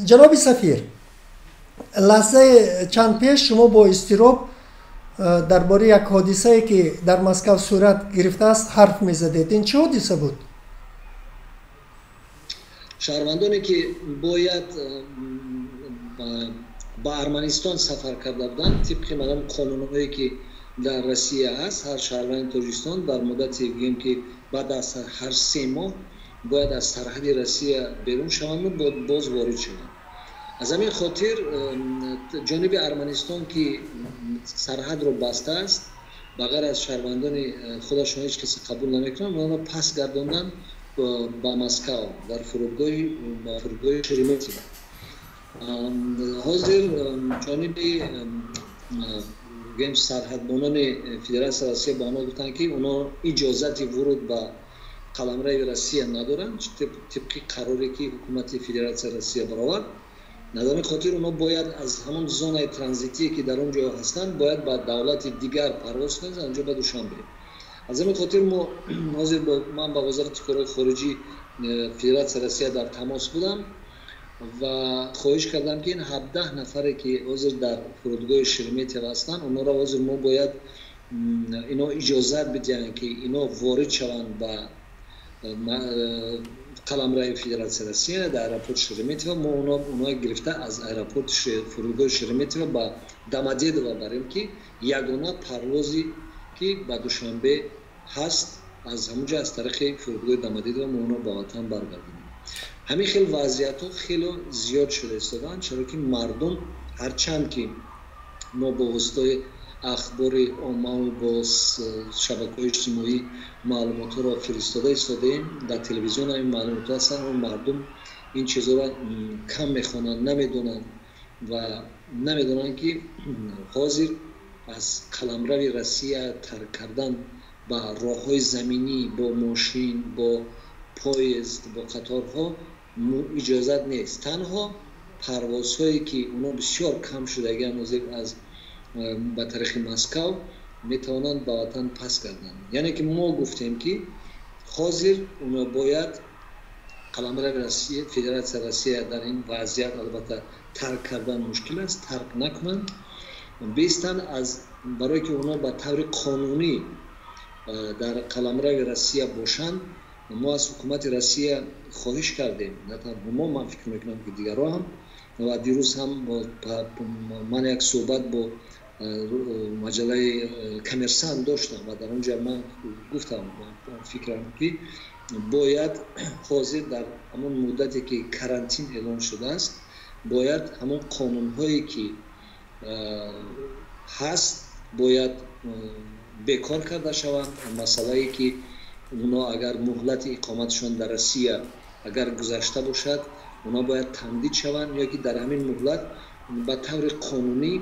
Ҷаноби сафир, лаҳзаи чанд пеш шумо бо изтироб дар бораи як ҳодисае, ки дар Москав сурат гирифтааст, ҳарф мезадед. Ин чӣ ҳодиса буд? Шаҳрвандоне, ки бояд ба Арманистон сафар карда буданд, тибқи маълум қонунҳое, ки дар Россия ҳаст, ҳар шаҳрванди Тоҷикистон дар муддати, гӯем ки, баъд аз ҳар 3 моҳ бояд аз сарҳади Россия берун шаванду боз ворид шаванд. Аз ҳамин хотир ҷониби Арманистон, ки сарҳадро бастааст, ба ғайр аз шаҳрвандони худашон ҳеҷ касе қабул намекунанд, онро пас гардонданд ба Москав, дар фурудгоҳи Шереметьево. Ҳозир ҷониби, гӯем, сарҳадбонони Федератсияи Россия ба онҳо гуфтанд, ки онҳо иҷозати вуруд ба қаламрави Россия надоранд, тибқи қароре, ки ҳукумати Федератсияи Россия баровард. Аз ҳамин хотир онҳо бояд аз ҳамон зонаи транзитие, ки дар он ҷо ҳастанд, бояд ба давлати дигар парвоз кунанд, аз он ҷо ба Душанбе. Аз ҳамин хотир мо ҳозир, ман ба Вазорати корҳои хориҷӣ Федератсияи Россия дар тамос будам ва хоҳиш кардам, ки ин 17 нафаре, ки ҳозир дар фурудгоҳи Шереметьево ҳастанд, онҳоро ҳозир мо бояд ино иҷозат бидиҳанд, ки ино ворид шаванд ба қаламрави Федератсияи Россия дар аэропорти Шереметьево. Мо онҳо гирифта аз аэропорти фурудгоҳи Шереметьево ба Домодедово барем, ки ягона парвозе, ки ба Душанбе ҳаст, аз ҳамунҷо, аз тариқи фурудгоҳи Домодедово мо онҳо ба ватан баргардонем. Ҳамин хел вазъиятҳо хело зиёд шуда истодаанд, чаро ки мардум, ҳарчанд ки мо бо воситаи ахбори оммаву бо шабакаҳои иҷтимоӣ маълумотҳоро фиристода истодаем, дар телевизион ҳамин маълумотҳо ҳастанд, аммо мардум ин чизҳоро кам мехонанд, намедонанд ва намедонанд, ки ҳозир аз қаламрави Россия тарк кардан ба роҳҳои заминӣ, бо мошин, бо поезд, бо қаторҳо иҷозат нест. Танҳо парвозҳое, ки онҳо бисёр кам шудагианд ҳозир, аз ба тариқи Москав метавонанд ба ватан пас гарданд. Яъне ки мо гуфтем, ки ҳозир онҳо бояд қаламрави Россия, Федератсияи Россия дар ин вазъият албатта тарк кардан мушкил аст, тарк накунанд, бистанд, аз барое ки онҳо ба таври қонунӣ дар қаламрави Россия бошанд. Мо аз ҳукумати Россия хоҳиш кардем, на танҳо мо, ман фикр мекунам, ки дигарҳо ҳам. Ва дирӯз ҳам ман як суҳбат бо маҷаллаи «Коммерсант» доштам ва дар он ҷо ман гуфтам фикрам, ки бояд ҳозир дар ҳамон муддате, ки карантин эълон шудааст, бояд ҳамон қонунҳое, ки ҳаст, бояд бекор карда шаванд. Масъалае, ки онҳо агар муҳлати иқоматашон дар Россия агар гузашта бошад, онҳо бояд тамдид шаванд ё ки дар ҳамин муҳлат ба таври қонунӣ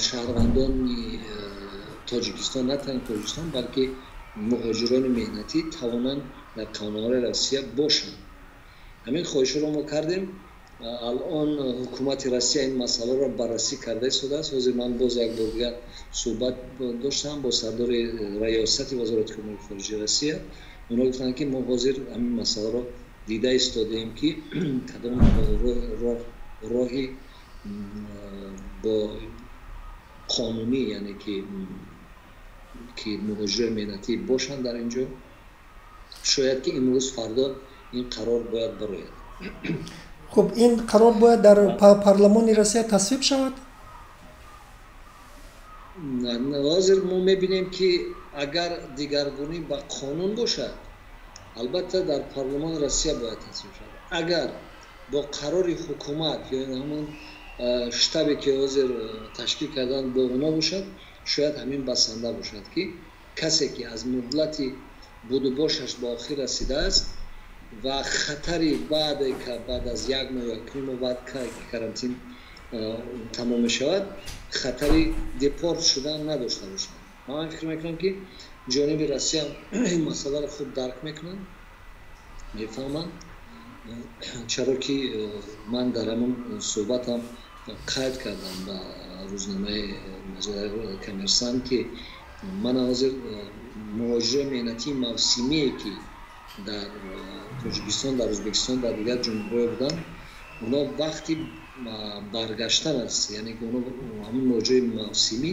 шаҳрвандони Тоҷикистон, на танҳо Тоҷикистон, балки муҳоҷирони меҳнатӣ тавонанд дар қаламрави Россия бошанд. Ҳамин хоҳишро мо кардем. Алон ҳукумати Россия ин масъаларо баррасӣ карда истодааст. Ҳозир ман боз як бор дигар суҳбат доштам бо сардори раёсати Вазорати корҳои хориҷии Россия. Онҳо гуфтанд, ки мо ҳозир ҳамин масъаларо дида истодаем, ки кадом роҳи бо қонунӣ, яъне ки муҳоҷирони меҳнатӣ бошанд дар ин ҷо. Шояд ки имрӯз, фардо ин қарор бояд барояд. Хуб, ин қарор бояд дар парламони Россия тасвиб шавад? Ҳозир мо мебинем, ки агар дигаргунӣ ба қонун бошад, албатта дар парламони Россия бояд тасвиб шавад. Агар бо қарори ҳукумат ё ҳамон штабе, ки ҳозир ташкил карданд, бо оно бошад, шояд ҳамин басанда бошад, ки касе, ки аз муҳлати будубошаш ба охир расидааст ва хатари баъд аз як моҳ ё 1.5 моҳ баъд, ки карантин тамом мешавад, хатари депорт шудан надошта бошад. Ман фикр мекунам, ки ҷониби Россия ин масъаларо хуб дарк мекунанд, мефаҳманд, чаро ки ман дар ҳамон суҳбатам қайд кардам ба рӯзномаи «Коммерсант», ки ман ҳозир муҳоҷирони меҳнатии мавсимие, ки дар Тоҷикистон, дар Ӯзбекистон, дар дигар ҷумҳуриҳо буданд. Онҳо вақти баргаштан аст, яъне ки онҳо ҳамун муҳоҷирои мавсимӣ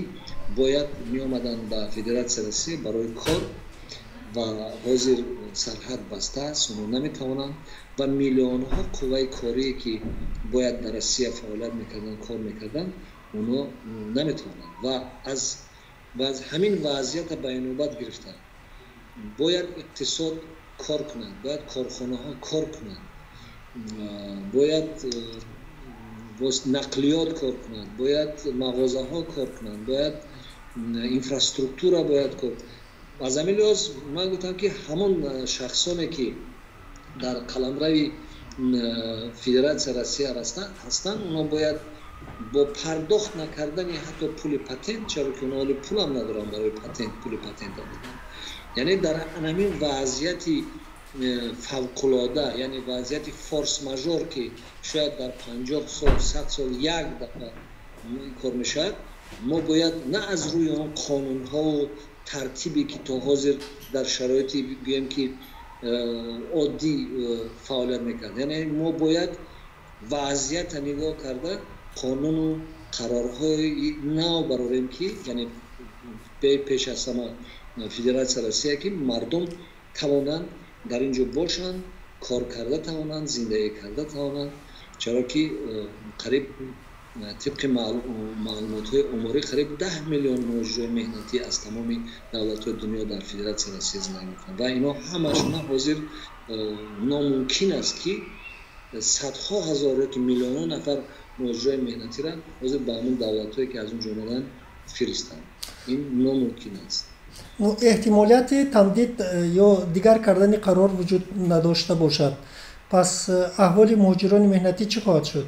бояд меомаданд ба Федератсияи Россия барои кор ва ҳозир сарҳад баста аст, онҳо наметавонанд ва миллионҳо қувваи корие, ки бояд дар Россия фаъолият мекарданд, кор мекарданд, онҳо наметавонанд. Ва аз ҳамин вазъията ба инобат гирифта бояд иқтисод кор кунад, бояд корхонаҳо кор кунанд, бояд нақлиёт кор кунад, бояд мағозаҳо кор кунанд, бояд инфраструктура бояд кор. Аз ҳамин лиҳоз ман гуфтам, ки ҳамон шахсоне, ки дар қаламрави Федератсияи Россия ҳастанд, онҳо бояд бо пардохт накардани ҳатто пули патент, чаро ки онҳо ҳоло пулам надоранд барои патент, пули патент додан. Яъне дар ҳамин вазъияти фавқулода, яъне вазъияти форс-мажор, ки шояд дар 50 сол, 100 сол як дафъа кор мешавад, мо бояд на аз рӯи он қонунҳову тартибе, ки то ҳозир дар шароити гӯем ки оддӣ фаъолият мекард, яъне мо бояд вазъията нигоҳ карда қонуну қарорҳои нав барорем, ки яъне пеш аз ҳама Федератсияи Россия, ки мардум тавонанд дар ин ҷо бошанд, кор карда тавонанд, зиндагӣ карда тавонанд. Чаро ки қариб тибқи маълумотҳои оморӣ қариб 10 миллион муҳоҷирои меҳнатӣ аз тамоми давлатҳои дунё дар Федератсияи Россия зиндагӣ мекунанд ва инҳо ҳамашона ҳозир номумкин аст, ки садҳо ҳазор ё ки миллионҳо нафар муҳоҷирои меҳнатиро ҳозир ба ҳамон давлатҳое, ки аз он ҷо омаданд, фиристанд. Ин номумкин аст. Эҳтимолияти тамдид ё дигар кардани қарор вуҷуд надошта бошад, пас аҳволи муҳоҷирони меҳнатӣ чӣ хоҳад шуд?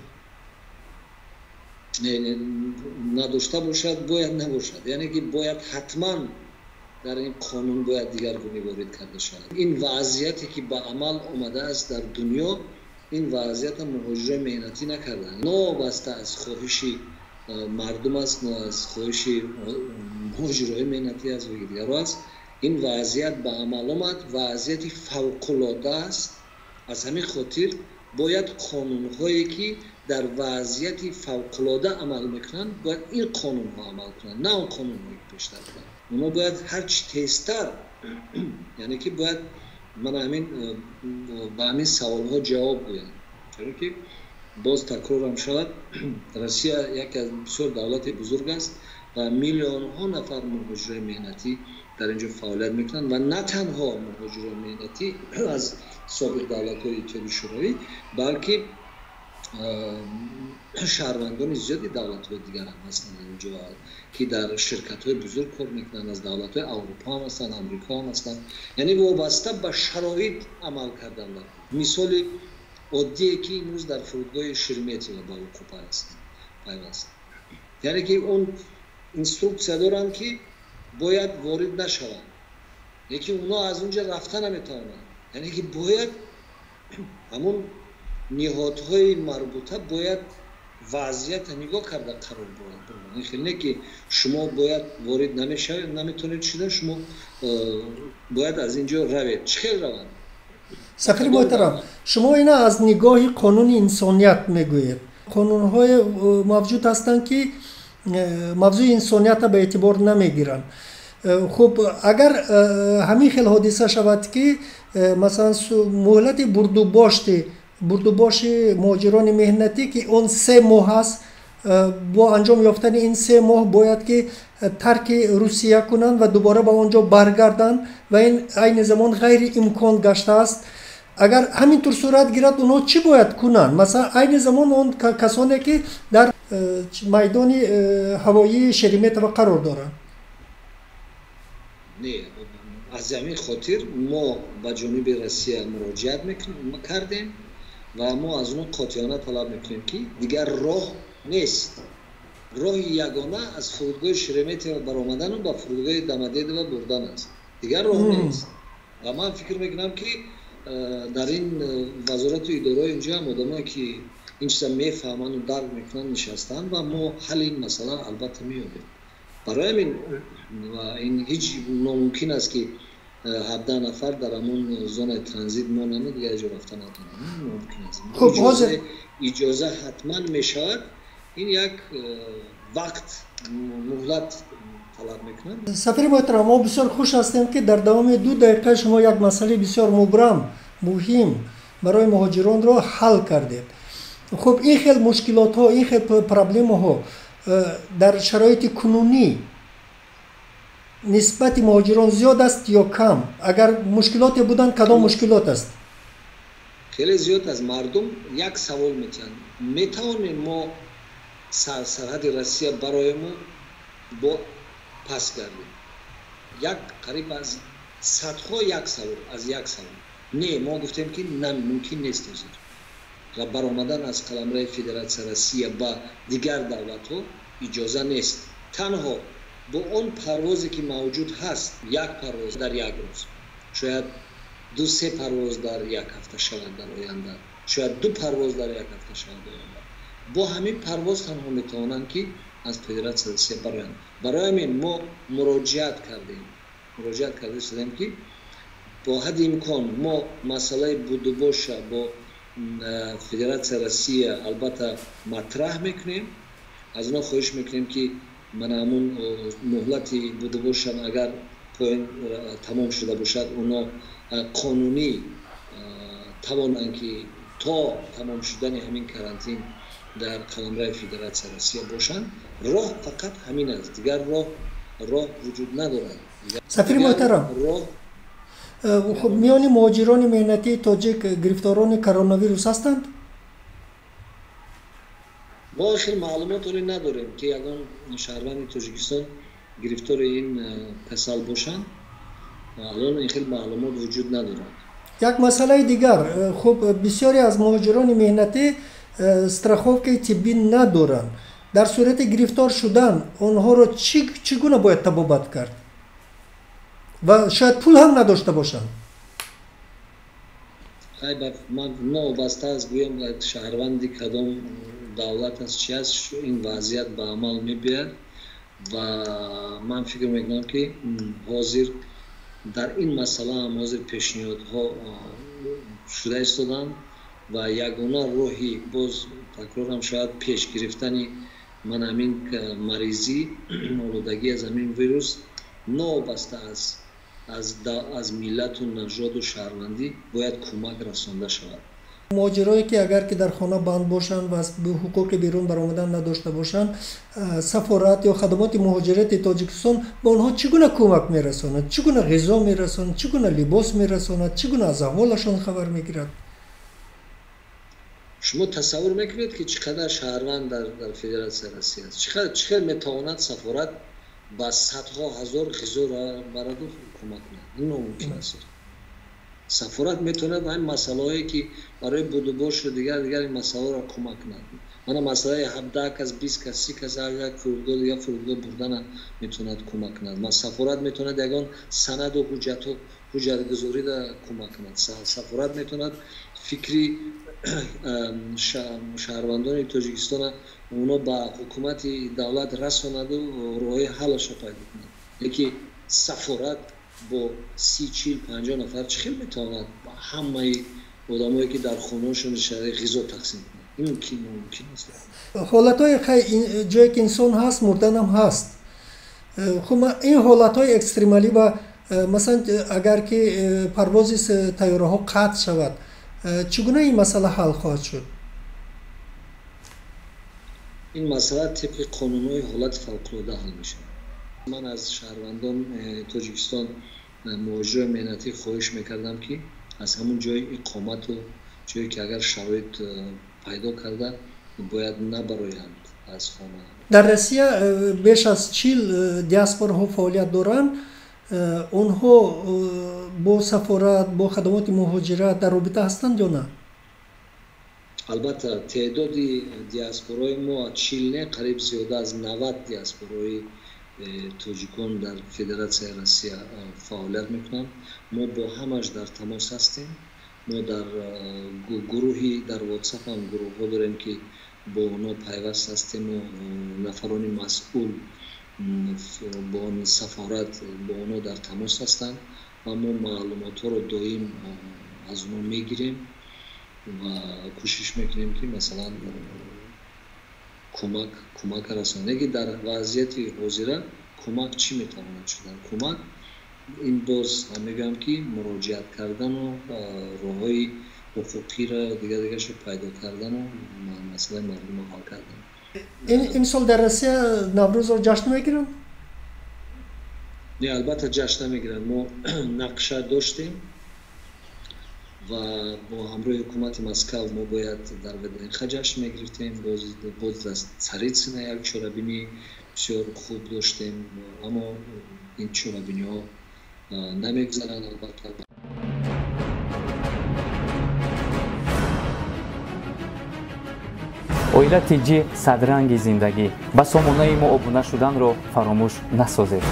Надошта бошад, бояд набошад, яъне ки бояд ҳатман дар ин қонун бояд дигаргунӣ ворид карда шавад. Ин вазъияте, ки ба амал омадааст дар дунё, ин вазъията муҳоҷирои меҳнатӣ накарданд. Новобаста аз хоҳиши мардум аст, но аз хоҳиши муҳоҷирои меҳнатӣ аст ва дигаро аст, ин вазъият ба амал омад, вазъияти фавқулода аст. Аз ҳамин хотир бояд қонунҳое, ки дар вазъияти фавқулода амал мекунанд, бояд ин қонунҳо амал кунанд, на он қонунҳое, ки пештар буданд. Онҳо бояд ҳарчи тезтар, яъне ки бояд мана ҳамин ба ҳамин саволҳо ҷавоб гӯянд. Чаро ки боз такрорам шавад, Россия яке аз бисёр давлати бузург аст ва миллионҳо нафар муҳоҷирои меҳнатӣ дар ин ҷо фаъолият мекунанд ва на танҳо муҳоҷирои меҳнатӣ аз собиқ давлатҳои Иттиҳоди Шӯравӣ, балки шаҳрвандони зиёди давлатҳои дигар ҳам ҳастанд дар инҷо, ки дар ширкатҳои бузург кор мекунанд, аз давлатҳои Аврупо ҳам ҳастанд, Амрико ҳам ҳастанд. Яъне вобаста ба шароит амал кардан. Мисоли оддие, ки имрӯз дар фурудгоҳи Шереметьево ба вуқӯъ пайваст, яъне ки он инструксия доранд, ки бояд ворид нашаванд, лекин онҳо аз он ҷо рафта наметавонанд. Яъне ки бояд ҳамун ниҳодҳои марбута бояд вазъията нигоҳ карда қарор буранд. Ин хел не, ки шумо бояд ворид намешавед, наметавонед шуда, шумо бояд аз ин ҷо равед. Чӣ хел раванд? Сафири муҳтарам, шумо ина аз нигоҳи қонуни инсоният мегӯед. Қонунҳое мавҷуд ҳастанд, ки мавзӯи инсониятро ба эътибор намегиранд. Хуб, агар ҳамин хел ҳодиса шавад, ки масалан муҳлати бурдубоши муҳоҷирони меҳнатӣ, ки он 3 моҳ аст, бо анҷом ёфтани ин 3 моҳ бояд ки тарки Русия кунанд ва дубора ба он ҷо баргарданд ва ин айни замон ғайриимкон гаштааст, агар ҳамин тур сурат гирад, онҳо чӣ бояд кунанд? Масалан, айни замон он касоне, ки дар майдони ҳавоии Шереметьево қарор доранд. Не, аз ҳамин хотир мо ба ҷониби Россия муроҷиат кардем ва мо аз онҳо қотеона талаб мекунем, ки дигар роҳ нест. Роҳи ягона аз фурудгоҳи Шереметьево баромадану ба фурудгоҳи Домодедово бурдан аст, дигар роҳ нест. Ва ман фикр мекунам, ки дар ин вазорату идораҳои инҷо ҳам одамое, ки ин чиза мефаҳманду дарк мекунанд, нишастанд ва мо ҳалли ин масъала албатта меёбем. Барои ҳамин ин ҳеҷ номумкин аст, ки 17 нафар дар ҳамон зонаи транзит монанд, дигар ҷо рафта натавонанд. Мумкин аст. Хуб, ҳозир иҷоза ҳатман мешавад. Ин як вақт муҳлат талаб мекунад. Сафири муҳтарам, мо бисёр хуш ҳастем, ки дар давоми 2 дақиқа шумо як масъалаи бисёр мубрам, муҳим барои муҳоҷиронро ҳал кардед. Хуб, ин хел мушкилотҳо, ин хел проблемаҳо дар шароити кунунӣ нисбати муҳоҷирон зиёд аст ё кам? Агар мушкилоте буданд, кадом мушкилот аст? Хеле зиёд аст. Мардум як савол метиҳанд: метавонем мо сарҳади Россия бароему бо пас гардем? Як қариб аз садҳо як савол, аз як савол. Не, мо гуфтем, ки мумкин нест ҳозир. Ва баромадан аз қаламрави Федератсия Россия ба дигар давлатҳо иҷоза нест. Танҳо бо он парвозе ки мавҷуд ҳаст, як парвоз дар як рӯз, шояд 2-3 парвоз дар як ҳафта шавад дар оянда, шояд 2 парвоз дар як ҳафта шавад оянда. Бо ҳамин парвоз танҳо метавонанд, ки аз Федератсия Россия бароянд. Барои ҳамин мо муроҷиат кардем, муроҷиат карда шудем, ки бо ҳадди имкон мо масъалаи будубоша бо Федератсия Россия албатта матраҳ мекунем. Аз онҳо хоҳиш мекунем, ки мана ҳамун муҳлати будубошам агар поён тамом шуда бошад, онҳо қонунӣ тавонанд, ки то тамом шудани ҳамин карантин дар қаламрави Федератсия Россия бошанд. Роҳ фақат ҳамин аст, дигар роҳ вуҷуд надорад. Сафири муҳтарам, хуб, миёни муҳоҷирони меҳнатии тоҷик гирифторони коронавирус ҳастанд? Мо охир маълумот оли надорем, ки ягон шаҳрванди Тоҷикистон гирифтори ин касал бошанд. Алон ин хел маълумот вуҷуд надорад. Як масъалаи дигар. Хуб, бисёре аз муҳоҷирони меҳнатӣ страховкаи тиббӣ надоранд. Дар сурати гирифтор шудан онҳоро чӣ гуна бояд табобат кард? Ва шояд пул ҳам надошта бошанд. Ман новобаста аз гӯям шаҳрванди кадом давлат аст, чи аст, ин вазъият ба амал мебиёяд ва ман фикр мекунам, ки ҳозир дар ин масъала ҳам ҳозир пешниҳодҳо шуда истоданд ва ягона роҳи, боз такрорам, шояд пеш гирифтани ман ҳамин маризӣ, олудагӣ аз ҳамин вирус, новобаста аз миллату нажоду шаҳрвандӣ бояд кӯмак расонда шавад. Муҳоҷирое ки агар ки дар хона банд бошанд ва аз ҳуқуқи берун баромадан надошта бошанд, сафорат ё хадамоти муҳоҷирати Тоҷикистон ба онҳо чӣ гуна кӯмак мерасонад? Чӣ гуна ғизо мерасонад? Чӣ гуна либос мерасонад? Чӣ гуна аз аҳволашон хабар мегирад? Шумо тасаввур мекунед, ки чӣ қадар шаҳрванд дар Федератсия Россия аст? Чӣ хел метавонад сафорат ба садҳо ҳазор ғизоро бараду кӯмак кунад? Ин номумкин аст. Сафорат метавонад ҳамин масъалаҳое, ки барои будубошу дигар дигар ин масъалаҳоро кӯмак кунад. Мана масъалаи 17 кас, 20 кас, 30 кас як фурудгоҳ дигар фурудгоҳ бурдана метавонад кӯмак кунад. Сафорат метавонад ягон санаду ҳуҷҷатгузориро кӯмак кунад. Сафорат метавонад фикри шаҳрвандони Тоҷикистона онҳо ба ҳукумати давлат расонаду роҳи ҳаллашро пайдо кунад. Лекин сафорат бо 30, 40, 50 нафар чӣ хел метавонад ба ҳамаи одамое, ки дар хонаҳошон нишаста, ғизо тақсим кунад? Ин мумкин аст. Ҳолатҳои ҷое ки инсон ҳаст, мурданам ҳаст. Хуб, ин ҳолатҳои экстремалӣ ва масалан агар ки парвози тайёраҳо қатъ шавад, чӣ гуна ин масъала ҳал хоҳад шуд? Ин масъала тибқи қонунҳои ҳолати фавқулода ҳал мешавад. Ман аз шаҳрвандон Тоҷикистон, муҳоҷирони меҳнатӣ хоҳиш мекардам, ки аз ҳамун ҷои иқомату ҷое ки агар шароит пайдо карда, бояд набароянд аз хона. Дар Россия беш аз 40 диаспораҳо фаъолият доранд. Онҳо бо сафорат, бо хадамоти муҳоҷират дар робита ҳастанд ё на? Албатта, теъдоди диаспораи мо 40 не, қариб зиёда аз 90 диаспораи тоҷикон дар Федератсияи Россия фаъолият мекунанд. Мо бо ҳамаш дар тамос ҳастем. Мо дар гурӯҳи дар WhatsApp ҳам гурӯҳҳо дорем, ки бо онҳо пайваст ҳастему нафарони масъул бо он сафорат бо онҳо дар тамос ҳастанд. Ва мо маълумотҳоро доим аз онҳо мегирем ва кӯшиш мекунем, ки масалан кӯмак расонем. Лекин дар вазъияти ҳозира кӯмак чӣ метавонад шудан? Кӯмак ин боз мегӯям, ки муроҷиат кардану роҳҳои ҳуқуқиро дигар дигарашро пайдо кардану масъалаи мардумро ҳал кардан. Имсол дар Россия Наврӯзро ҷашн мегиранд? Не, албатта ҷашн намегиранд. Мо нақша доштем ва бо ҳамроҳи ҳукумати Москав мо бояд дар ВДНХ ҷашн мегирифтем. Боз дар Царицына як чорабинӣ бисёр хуб доштем, аммо ин чорабиниҳо намегузаранд албатта. Оила ТЖ, садранги зиндагӣ. Ба сомонаи мо обуна шуданро фаромӯш насозед.